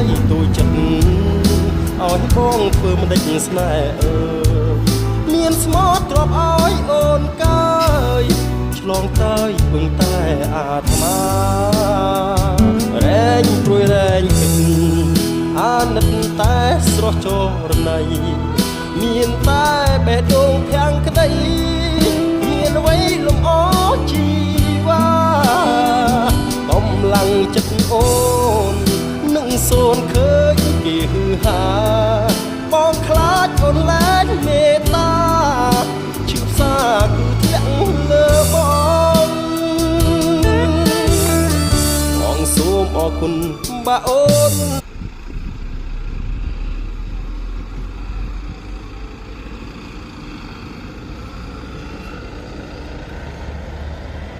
យទូចិត្តឲ្យបងធ្វើមិនដេចស្នេហ៍អើយមានស្មោទ្របឲ្យអូនកើយឆ្លងទៅពឹងតែអាត្មារែងព្រួយរែងគិតអាណិតតែស្រស់ចរណៃមានតែបេះដូងភាំងក្តីមានអ្វីលំអជីវ៉ាកម្លាំងចិត្តអូននឹងសូនឃើញគេហឺហាបងខ្លាចអូនលែងមេត្តាឈឺផ្សាគឺធ្លាក់លើបង បងសូមអរគុណបាអូន